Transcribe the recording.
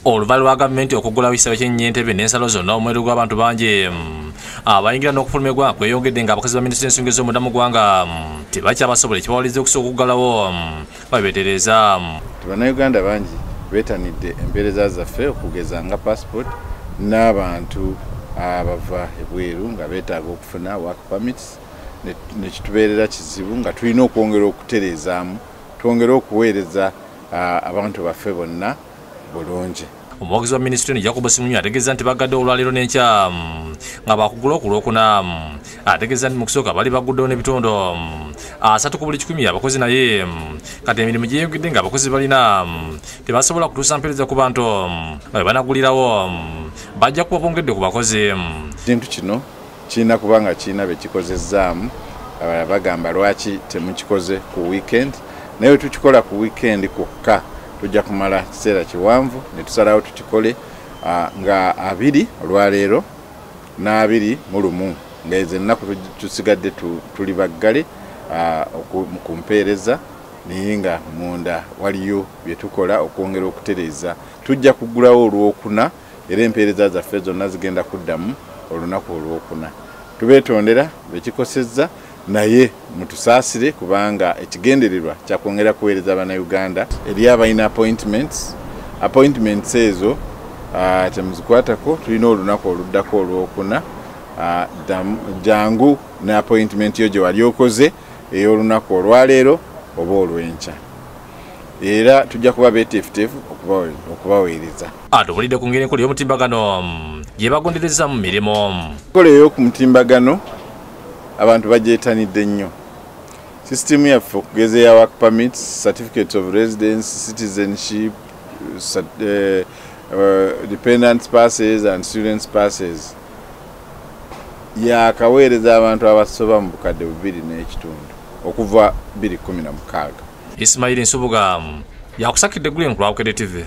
Oluvannyuma lwa gavumenti okuggulawo ekisaawe ky'ennyentebe n'ensalo zonna, omuwendo gw'abantu bangi abayingira n'okufuluma eggwanga kweyongedde, ng'abakozi ba minisitule y'ensonga ez'omunda mu ggwanga tebakyabasobola, ekibawaliriza okusooka okuggalawo babeetereza. Bannayuganda bangi beetanidde empeereza zaffe, okugeza nga passport, n'abantu abava ebweru nga beetaaga okufuna work permits, nekitubeerera kizibu nga tulina okwongera okutereezaamu, twongere okuweereza abantu baffe bonna bulungi. Omuwagizi wa minisitule Jacob Simunyu ategeeza nti bagadde olwaleero n'enkya, nga bakugula ku Lwokuna. Ategeeza nti mu kusooka bali baguddewo n'ebitundu 30 ku buli 100 abakozi, naye kati emirimu gyeyongedde ng'abakozi balina tebasobola kutuusa mpeereza ku bantu, nga bwe banagulirawo bajja kuba bongedde ku bakozi. Ekintu kino kirina kuba nga kirina be kikozezzaamu. Abalala bagamba, "Lwaki temukikoze ku weekend?" Naye bwe tukikola ku weekend kwokka, tujja kumala kiseera kiwanvu. Ne tusalawo tukikole nga 20, olwaleero, n'21, nga ezo ennaku tusigadde tuli baggale ku mpeereza, naye nga munda waliyo bye tukola okwongera okutereeza. Tujja kuggulawo Olwokuna, era empeereza zaffe zonna zigenda kuddamu olunaku Olwokuna. Tubeetondera bekikosezza, naye mutusaasire, kubanga ekigendererwa kyakwongera kuweereza Bannayuganda. Eri abalina appointments, appointments ezo temuzikwatako. Tulina olunaku oluddako, Olwokuna. Jangu ne appointment yo gye wali okoze ey'olunaku olwaleero oba olw'enkya, era tujja kuba beeteefuteefu okubaweereza. Atubulidde ku ngeri enkola y'omutimbagano gye bagondereza mu mirimu. Enkola ey'oku mutimbagano abantu bagyetanidde nnyo. Sisitimu yaffe, okugeza eya work permits, certificates of residence, citizenship, dependents passes and students passes, yakaweereza abantu abasoba mu 2,500 okuva 2016. Ismaili Nsubuga yakusakidde eggulire ku lwa Bukedde TV.